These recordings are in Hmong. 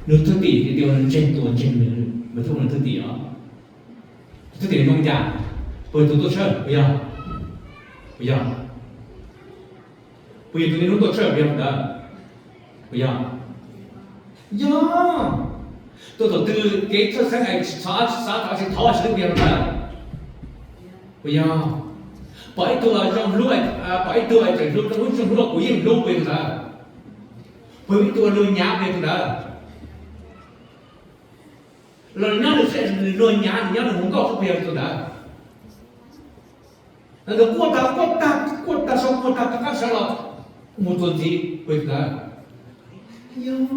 Nws thwj tim tias nws ntseeg tus uas ntseeg nws, nws thwj, nws thwj tim os. Tus thwj tim zoo cas? Puas yog tus tuaj tshawj? Puas yog? Puas yog? Puas yog tus niaj hnub tuaj tshawj? Puas yog ntawd? Puas yog? Yog. Tus thaum twg kev txhawj xeeb es tsis xav, tsis xav, tsis thov Vajtswv, puas yog ntawd? Puas yog? Pom ib tug zoo hlub, pom ib tug tseem hlub, zoo hlub, zoo hlub los kuv yeej hlub, puas yog ntawd? Puas yog ib tug luag nyav, puas yog tus ntawd? Los nyob nws, nws luag nyav, nws nyob nws hu nkauj xwb, puas yog tus ntawd? Nkawd quaj tag, quaj tag, quaj tag, sau quaj tag, rov qab sawv los mus txuas ntxiv, puas yog tus ntawd? Yog.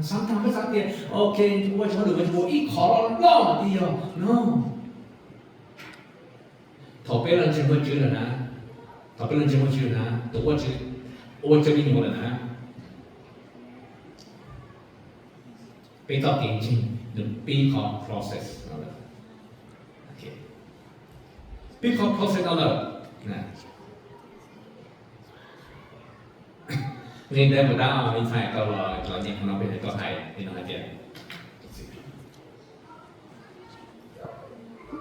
Xav tag, xav tias ok, ua tsaug lwm ua ib qho loj loj mas twb yog no. Thaum peb los ntseeg Vajtswv lawm na, thaum peb los ntseeg Vajtswv lawm na, tus ua, ua tsaug me nyuam lawm na, peb txoj kev ntseeg nws pib qhov process no lawm. Pib qhov process no lawm. Nqi ntev mus tab me ntxhais tau los, los nyeem qhov no peb hais, tau hais li no hais tias,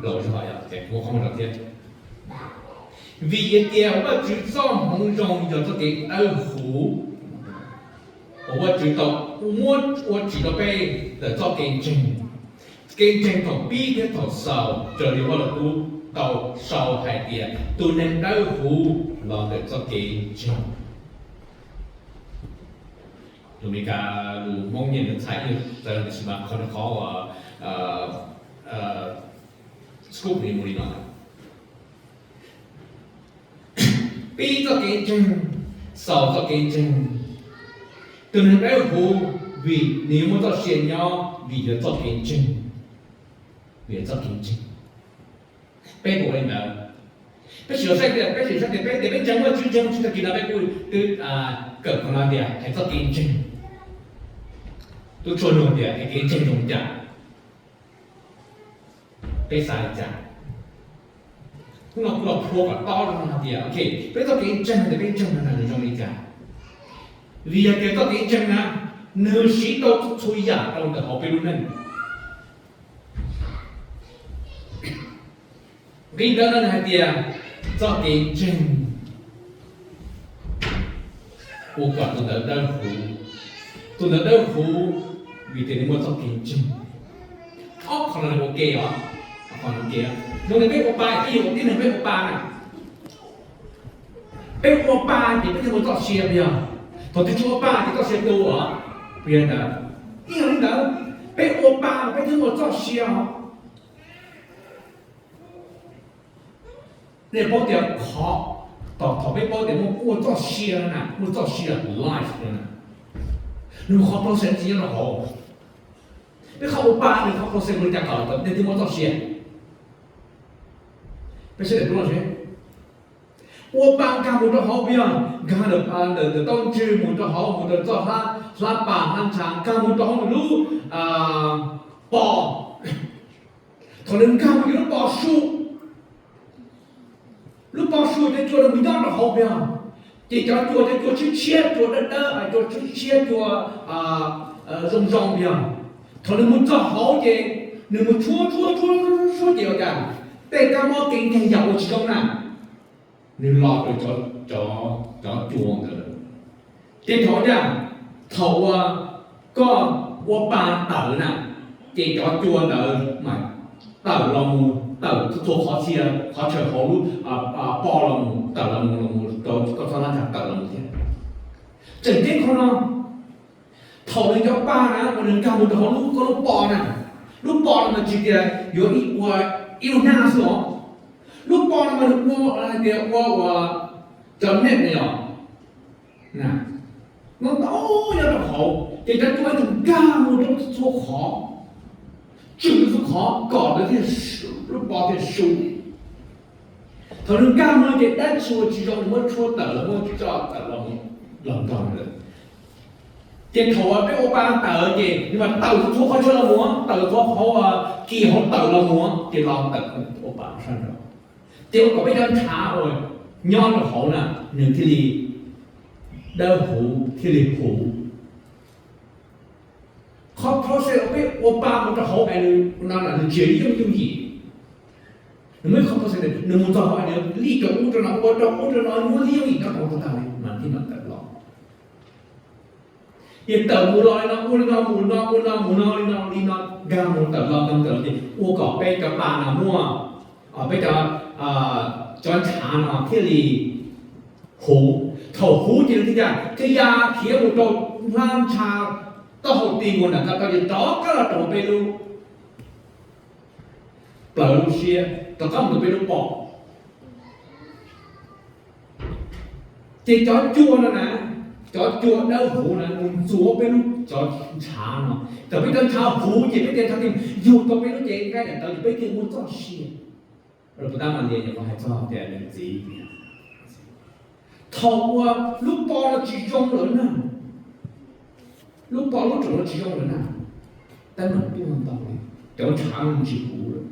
laus zog yog ces kuv qhov mus rau thiab. Vim yog tias Vajtswv txoj hmoov zoo yog txoj kev dawb huv uas Vajtswv tau muab ua tsim rau peb ntawm txoj kev ntseeg. Kev ntseeg thaum pib thiab thaum xaus raws li Vaj Lug Kub tau sau hais tias tus neeg dawb huv los ntawm txoj kev ntseeg. Lus Meskas, lus Hmoob nyiaj nws txhais ib yam, tab sis mas qhov, qhov uas scoop li mus li no. Pib txoj kev ntseeg, xaus txoj kev ntseeg. Tus neeg dawb huv vim nws yuav muaj txoj sia nyob vim yog txoj kev ntseeg. Vim yog txoj kev ntseeg. Peb puas ua li ntawd? Peb tsis saib tias, peb tsis saib tias peb tias peb ntseeg Vajtswv, ntseeg Vajtswv tag kis no peb kuj twb kawm qhov no tias hais txoj kev ntseeg. Tub Tsuas nug tias hais kev ntseeg zoo li cas? Peb xav li cas? Hnub no kuv los plhuav kom tob rau hais tias, ok, peb txoj kev ntseeg tias peb ntseeg no nws zoo li cas? Vim yog tias txoj kev ntseeg na, nws siv tau txhua yam rau ntawm hauv peb lub neej. Nqi ntawd no nws hais tias txoj kev ntseeg ua kom tus ntawd dawb huv. Tus ntawd dawb huv vim tias nws muaj txoj kev ntseeg. Ob qho no nws ua ke os, ob qho no ua ke. Zoo li peb ua pa, peb yog tib neeg peb ua pa na. Peb ua pa ces peb thiaj muaj txoj sia, puas yog? Thaum twg tsis ua pa ces txoj sia tu os, puas yog ntawd? Ib yam li ntawd, peb ua pa mas peb thiaj muaj txoj sia os. Nej paub tias qhov, thaum, thaum peb paub tias muaj, muaj txoj sia na, muaj txoj sia, life na, nws qhov process tsis nyob rau hauv. Peb qhov ua pa nws qhov process ua li cas kom nej thiaj muaj txoj sia? Peb sawv daws tub los seb, ua pa nkag mus rau hauv, puas yog? Nkag ntawm, ntawm taub ntswg mus rau hauv, mus rau txoj hlab, hlab pas hlab ntsha, nkag mus rau hauv nws lub pos. Thaum nws nkag mus rau lub pos su, lub pos su cov cua nws mus nyob rau hauv, puas yog? Ces cov cua, cov cua tshiab tshiab, cua dawb dawb, cua tshiab tshiab, cua zoo zoo, puas yog? Thaum nws mus txog hauv ces nws mus tshuab tshuab tshuab tshuab ces ua cas tej kab mob kev nkeeg yam ua tsis zoo na, nws los rau cov, cov cua ntawd. Ces thaum ua cas, thaum uas koj ua pa tawm na, ces cov cua ntawd mas tawm los mus, tawm txhua qhov txhia, qhov chaw hauv lub pos los mus, tawm los mus, los mus rau koj txoj hlab ntsha tawm los mus thiab. Tseem ceeb qhov no, thaum nws cov pa na uas nws nkag mus rau hauv lub, koj lub pos na, lub pos no mas tsis tias yuav ua ib lub hnab xwb os. Lub pos no mas nws ua hais tias ua, ua cov net na yom, no ntau nyob rau hauv ces cov cua nws nkag mus rau txhua qhov, tswm txhua qhov kom lawv thiaj, lub pos thiaj su. Thaum nws nkag mus ces dab tsi uas tsis zoo nws muab tshuab tawm los, muab coj tawm los, los nrog lawm. Ces thaum uas peb ua pa tawm ces nws mas tawm txhua qhov chaw los mus, tawm txhua qhov, kis hauv tawm los mus, ces los tawm ua pa sab nraud. Ces ua kom peb cov ntshav uas nyob rau hauv na nws thiaj li dawb huv, thiaj li huv. Qhov process uas peb ua pa mus rau hauv es nws no nws tsis yooj yooj yim. Nws muaj qhov process, nws mus txog hauv es nws li rau ub rau no, ua rau ub rau no, muaj li yooj yim no rau tau tag li mas thiaj mam tawm los. Ces tawm mus los li no, ua li no mus no, ua no mus no, li no li no, nkag mus tawm los, nkag mus tawm los ces ua kom peb cov pa no muaj, peb cov, cov ntshav no thiaj li huv. Thaum huv ces nws thiaj ya, thiaj ya khiav mus rau hlab ntsha taub hau ti nkaus nram ko taw ces rov qab los rau peb lub plawv lub siab, rov qab mus rau peb lub pom. Ces cov cua no na, cov cua dawb huv na mus ntxuav peb lub cov ntshav no. Thaum peb cov ntshav huv ces peb cov ntshav thiaj yug tau peb lub cev nqaij nram tawv ces peb thiaj muaj txoj sia. Puas tab mas li nyuam qhuav hais txog tias nws txiv tias thaum uas lub pom no tsis zoo lawm na, lub pom lub rooj no tsis zoo lawm na, teeb meem tuaj ntau li, cov ntshav no tsis huv lawm,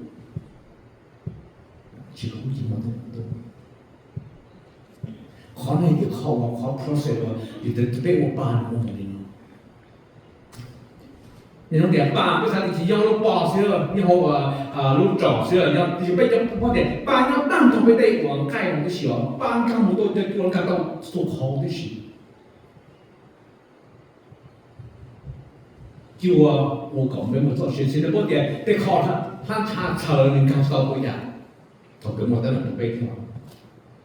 tsis huv ces muaj teeb meem tuaj. Qhov no yog qhov uas qhov process uas yus peb ua pa nws ua li no. Nws tias pa peb xav tias tsis yog lub pom xwb, yog hauv lub rooj xwb, yog tias peb cov paub tias pa nyob tag nrho peb tej uas nqaij no tib si os, pa nkag mus tau cov cua nkag tau xuas qhauv tib si. Cua ua kom peb muaj txoj sia, tsis tau paub tias tej qho hlab ntsha txhaws nws nkag tsis tau ua cas. Thaum peb muaj teeb meem rau peb thiab,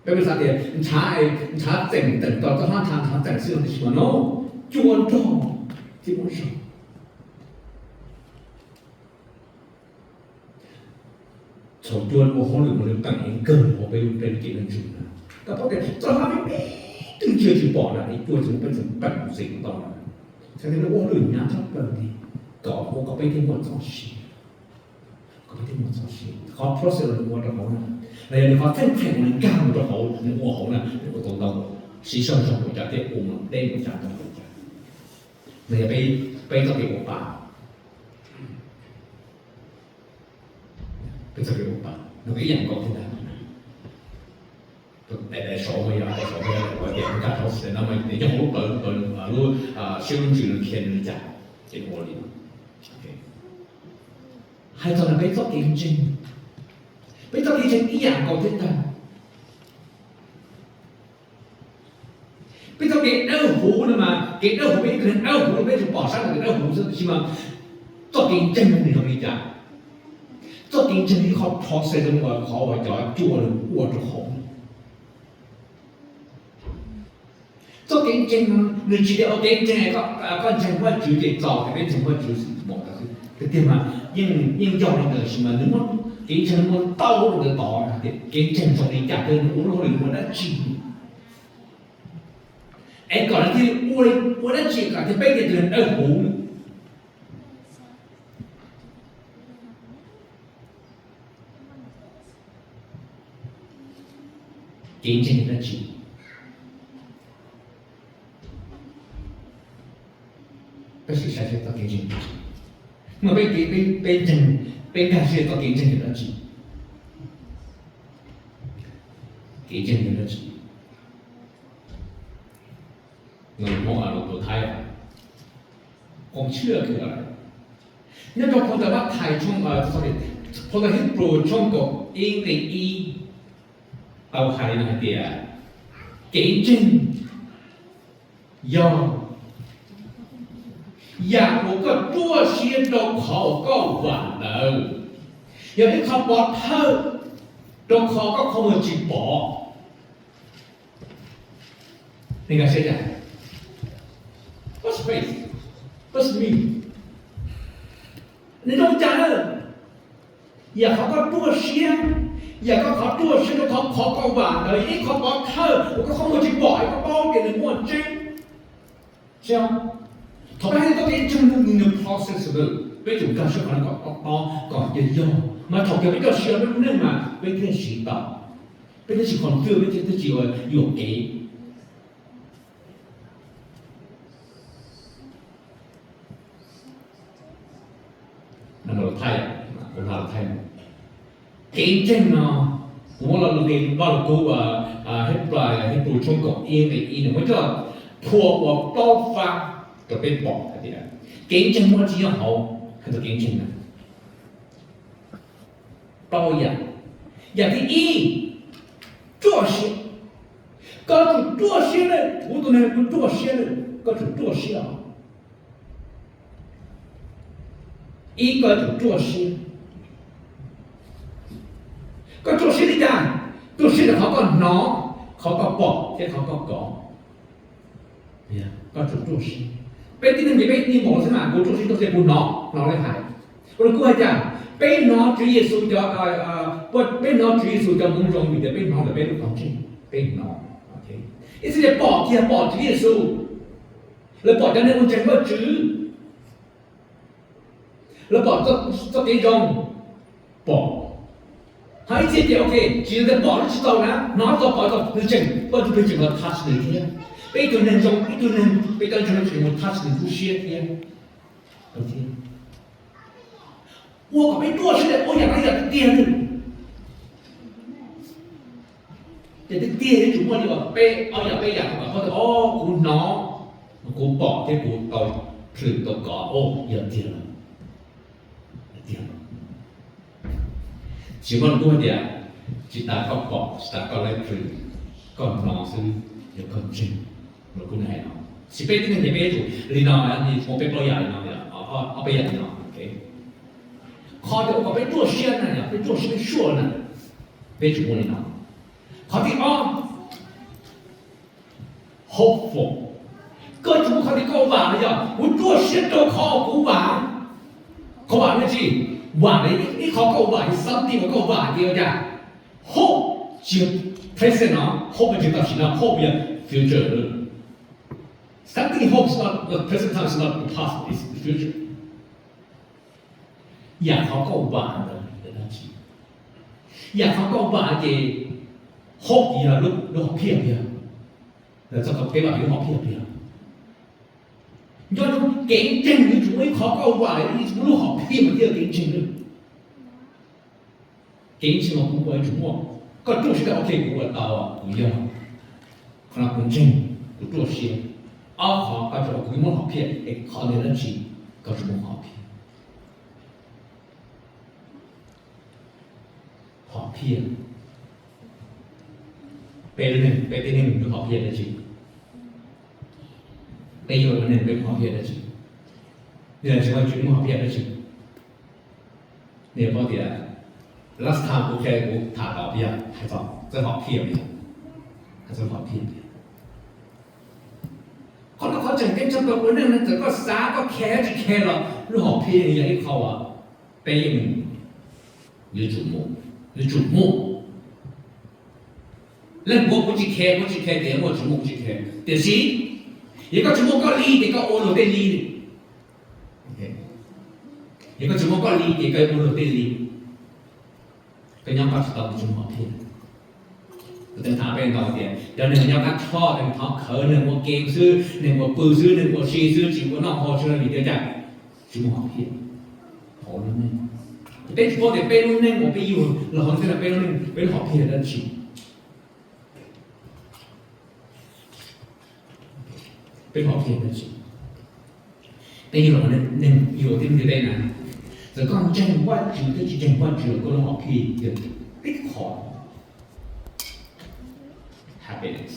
peb xav tias ntshav, ntshav txeem teem tau txoj hlab ntsha, ntshav txeem xwb no tiam sis mas no cua nrog thiab muaj zog. Thaum cua ua hauj lwm mus nws qeem heev kawg hauv peb lub, peb lub cev ntswg na, koj paub tias txoj hlab peb twb ntsia tsis pom na es cua tseem muab peb txeem qeem xeem tau na. Txhais tias nws ua hauj lwm hnyav tshaj plaws li, kom ua kom peb thiaj muaj txoj sia, kom peb thiaj muaj txoj sia. Qhov process uas nws ua rau hauv na, los yog nws qhov txheej pheem uas nws nkag mus rau hauv, nws ua hauv na, nws ua tau ntau, siv zog zog ua cas thiaj ua mus deb mus cas ntau ua cas. Los yog peb, peb txoj kev ua pa, peb txoj kev ua pa nws ib yam nkaus thiab ntag. Daim, daim saud mas yog, daim saud mas yog ua tias nkag rau xwb no mas nws nyob hauv lub plawv, lub, lub siab lub ntsws nws khiav nws li cas ces nws ua li no. Hais txog ntawm peb txoj kev ntseeg, peb txoj kev ntseeg ib yam nkaus thiab ntag. Peb txoj kev dawb huv no mas kev dawb huv peb ib tug neeg dawb huv no peb tsuas pom sab nraud kev dawb huv xwb, tiam sis mas txoj kev ntseeg nws zoo li cas? Txoj kev ntseeg yog qhov process, qhov uas cov cua nws ua rau hauv. Txoj kev ntseeg no nws tsis tias ua kev ntseeg, koj ntseeg Vajtswv ces txaus tias peb ntseeg Vajtswv xwb, tiag tiag mas yeej, yeej yog li ntawd, tiam sis mas nws muaj, kev ntseeg muaj ntau lub ntawd tod hais tias kev ntseeg zoo li cas, nws ua lub hauj lwm ua dab tsi, es kom nws thiaj li ua, ua dab tsi kom thiaj peb thiaj li dawb huv. Kev ntseeg yog dab tsi? Peb sim saib seb txoj kev ntseeg, muaj peb, peb ntseeg, peb nkag siab txoj kev ntseeg yog dab tsi? Kev ntseeg yog dab tsi? Nws muaj los tus Thaib, qhov tshwj xeeb nyob rau phau ntawv Mathais, phau ntawv Hebrew tshooj kaum ib nqe ib tau hais li no hais tias, kev ntseeg yog yam uas koj ruaj siab rau qhov uas koj vam ntawd, yog ib qho pov thawj rau qhov koj qhov muag tsis pom. Nws zoo cas na? Yam qhov koj ruaj siab, yam koj qhov ruaj siab rau qhov, qhov koj vam ntawd yog ib qho pov thawj uas koj qhov muag tsis pom es koj paub tias nws muaj tseeb. Thaum peb hais txoj kev ntseeg nws process, peb tsum nkag siab qhov no kom tob tob kom yog yog, mas thaum kawg peb coj siv rau peb lub neej mas peb thiaj siv tau, peb thiaj tsis confuse, peb thiaj tsis yuam kev. Thaij, kuv hla thaij. Kev ntseeg no, kuv muab lo lus nqe Vaj Lug Kub, Henplais, Henplus tshooj kaum ib nqe ib no muab coj, phua ua plaub fab. rau peb pom hais tias kev ntseeg muaj tsis yog hauv hais tias kev ntseeg na. Pab yam, yam thib ib, ruaj siab. Koj tsum ruaj siab na, kuv tus neeg kuv ruaj siab na, koj tsum ruaj siab os. Ib, koj tsum ruaj siab. Koj ruaj siab li cas? Ruaj siab rau qhov koj hnov, qhov koj pom thiab qhov koj kov. Koj tsum ruaj siab. Peb tib neeg ces peb ni npaum xwb mas kuv ruaj siab rau qhov kuv hnov, hnov li hais. Ua li kuv hais tias peb hnov Tswv Yexus cov, peb hnov Tswv Yexus cov hmoov zoo vim tias peb hnov ntawm peb lub qhov ntsej, peb hnov. Ib txhia ces pom kiag, pom Tswv Yexus, lawv pom cov neeg uas ntseeg Vajtswv, lawv pom txoj kev zoo, pom. Ho ib txhia ces ok, tsis yog tias pom tsis tau na, hnov tau pom tau, nws tseem, Vajtswv tseem los touch nws thiab. Peb ib tug neeg zoo, ib tug neeg peb cov ntseeg tseem mus touch nws lub siab thiab. Ua kom peb ruaj siab tias ua yam no yog tiag tiag. Ces tiag tiag yuav tsum muaj li peb ob yam peb yam kom paub tias o, kuv hnov, kuv pom thiab kuv tau plhws tau kov, o, yog tiag lawm. Tiag. Tsis muaj lus kuj hais tias tsis tas koj pom, tsis tas koj lawv plhws, koj hnov xwb yog koj ntseeg. Lus kuj hais no, tsis peb tib neeg ces peb yuav tsum li no, mus peb plaub yam li no, ob peb yam li no. Qhov tias ua kom peb ruaj siab na yog peb ruaj siab peb sure na, peb tsum muaj li no. Qhov thib ob, hopeful. Koj tsum muaj qhov tias koj vam no yog kuv ruaj siab rau qhov kuv vam. Qhov vam dab tsi? Vam li ib qho koj vam, something uas koj vam tias ua cas. Hope tsis yog present no, hope tsis yog tam sim no, hope yog future. Something hope is not the present time, is not the past, is the future. Yam qhov koj vam ntawd yog dab tsi? Yam qhov koj vam ces hope yog lub hom phiaj tiag. Txog kev vam yog lub hom phiaj tiag. Nco ntsoov kev ntseeg yuav tsum muaj ib qho koj vam, yuav tsum muaj lub hom phiaj mas thiaj yog kev ntseeg. Kev ntseeg mas kuv ua yuav tsum muaj, koj ruaj siab tias ok kuv ua tau, kuv yog, qhov no kuv ntseeg, kuv ruaj siab. Ob qhov koj tsuas kuv muaj hom phiaj es qhov ntawd dab tsi? Koj tsuas muaj hom phiaj. Hom phiaj. Peb lub neej, peb tib neeg muaj hom phiaj dab tsi? Peb yug los neeg peb muaj hom phiaj dab tsi? Yog tsis muaj, tsis muaj hom phiaj dab tsi? Nej paub tias last time kuv qhia kuv tham tau tias hais txog txoj hom phiaj, hais txog hom phiaj. Qhov no qhov tseem ceeb tshaj plaws ua neej no txawm koj xav koj care tsis care los lub hom phiaj yog ib qho uas peb yeej yuav tsum muaj, yuav tsum muaj. Leej muab kuv tsis care, kuv tsis care tias muaj tsis muaj kuv tsis care, tiam sis yog koj tsis muaj koj li ces koj ua luag tej li. Yog koj tsis muaj koj li ces koj ua luag tej li. Koj nyob koj tsis tau, koj tsis muaj hom phiaj. Kuv teev tham peb ntau tias cov neeg nyob qab tshoj, neeg thov khawv, neeg ua ke xwb, neeg ua pw xwb, neeg ua si xwb, tsis ua noj haus tsis ua li tias cas, tsis muaj hom phiaj. Hauv lub neej, peb tsis paub tias peb lub neej uas peb yug los hauv ntiaj teb no peb lub neej peb lub hom phiaj dab tsi? Peb hom phiaj dab tsi? Peb yug los neeg, yug tib neeg ntiaj teb na, txawm koj ntseeg Vajtswv thiab tsis ntseeg Vajtswv los koj lub hom phiaj yog tib qho happiness.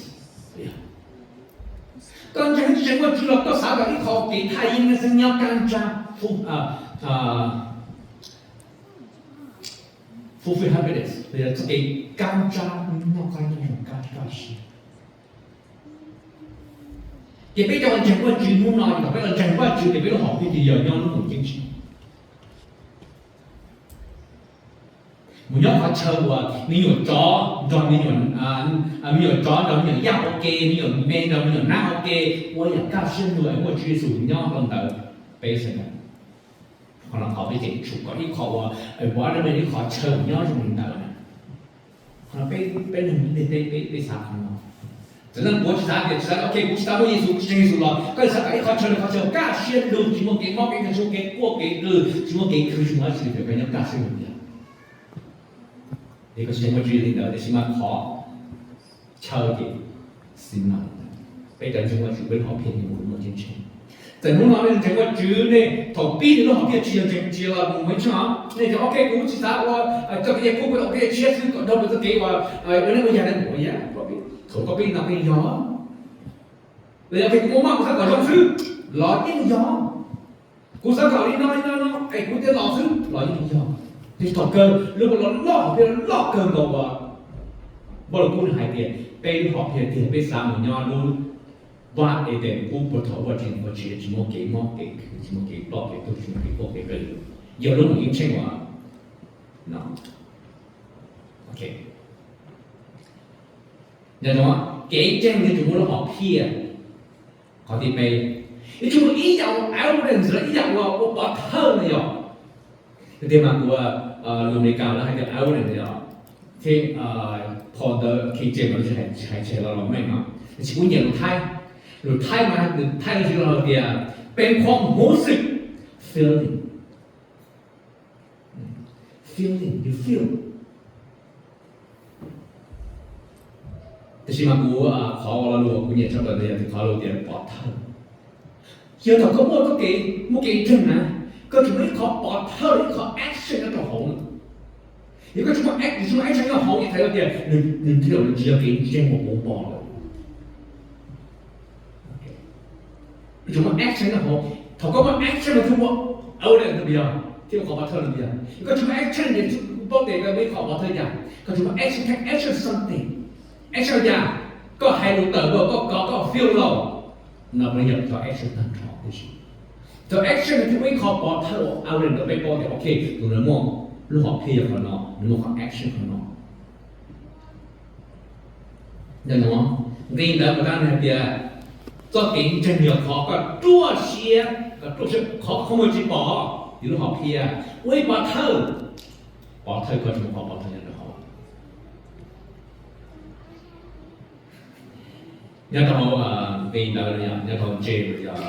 Koj ntseeg tsis ntseeg Vajtswv los koj xav kom ib qho kev thaj yeeb xeeb nyob kab ntsab, fulfill happiness, txoj kev kab ntsab, noj qab nyob zoo kab ntsab siab. Ces peb cov uas ntseeg Vajtswv hnub no ces thaum peb los ntseeg Vajtswv ces peb lub hom phiaj ces yog nyob lub mus ceeb tsheej. Mus nyob qhov chaw uas me nyuam tsov nrog me nyuam, me nyuam tsov nrog me nyuam yaj ua ke, me nyuam me nrog me nyuam nab ua ke, ua yam kaj siab lug es muaj Tswv Yexus nyob rau ntawd. Peb xav, qhov no qhov peb tseem tsum kom ib qho uas environment, ib qho chaw uas nyob zoo li ntawd na. Qhov no peb, peb neeg ntiaj teb peb, peb xav qhov no. Txawm leej puav tsis xav tias, tsis xav, ok, kuv tsis xav muaj Yexus, kuv tsis ntseeg Yexus los koj xav kom ib qho chaw li qhov chaw kaj siab lug, tsis muaj kev mob kev nkeeg, tsis muaj kev quaj kev kws, tsis muaj kev khwv, tsis muaj dab tsi li, peb nyob kaj siab lug tiag. Es koj tsis ntseeg Vajtswv li ntawd tiam sis mas qhov chaw ces xis mas peb cov ntseeg Vajtswv peb lub hom phiaj ces mus lub mus ceeb tsheej. Txawm hnub no nej ntseeg Vajtswv, nej thaum pib nej lub hom phiaj tsis yog ntseeg, tsis yog los mus ib txhis, nej tias ok, kuv tsis xav ua txoj kev cai, kuv ua txoj kev tshiab xwb kom raug txoj kev uas nej ua yam, nej ua yam. Thaum koj pib no yeej yog, los yog tias kuv muaj mob kuv xav kom zoo xwb los yeej yog, kuv xav kom li no li no no es kuv thiaj los xwb los yeej yog. Tab sis thaum kawg lub ua los loj, hom phiaj loj kawg nkaus uas Vajluskub nws hais tias peb lub hom phiaj tiag peb xav mus nyob lub vaj Edees qub puag thaum Vajtswv, Vajtswv tsis muaj kev mob kev, tsis muaj kev ploj kev tuag, tsis muaj kev quaj kev pw, yog lub mus ib tsheej uas no. Nyob zoo, kev ntseeg yuav tsum muaj lub hom phiaj. Qhov thib peb, yuav tsum muaj ib yam ua evidence los ib yam ua, ua pov thawj no yog, tias mas kuv, lus Amelikas lawv hais tias evidence yog, thiab phau ntawv King James mas lawv tsis hais, tsis hais tseg los los meej no, tiam sis kuv nyiam lus Thaib. Lus Thaib mas, lus Thaib lawv tsis los tias peb qhov hmov xwm, feeling, feeling, you feel. Tiam sis mas kuv, qhov uas lo lus kuv nyiam tshaj plaws ntawd yog tias qhov lus tias pov thawj. Yog thaum koj muaj, koj kev, muaj kev ntseeg na, koj tseem muaj ib qho pov thawj, ib qho action nyob rau hauv na. Yog koj tsis muaj action, tsis muaj action nyob hauv, ces thaum tias nws, nws thiaj li tsis yog kev ntseeg uas kuv pom lawm. Tsis muaj action nyob hauv. Thaum koj muaj action mas thiaj muaj evidence no yog, thiaj muaj qhov pov thawj no yog. Yog koj tsis muaj action ces kuv paub tias koj muaj ib qho pov thawj cas. Koj tsis muaj action, take action something. Action cas? Koj hais lus tawm los, koj kov, koj feel los, no yog cov action tag nrho tib si. Cov action no thiaj muaj ib qho pov thawj uas evidence rau peb paub tias ok, tus no muaj lub hom phiaj yog qhov no, nws muaj qhov action qhov no. Nqi ntawd puas tab hais tias txoj kev ntseeg yog qhov koj ruaj siab, koj ruaj siab qhov koj muaj tsis pom, yog lub hom phiaj, ua ib pov thawj, pov thawj koj tsis muaj qhov pov thawj nyob rau hauv. Nyob rau hauv nqi ntawd no yog, nyob rau James yog,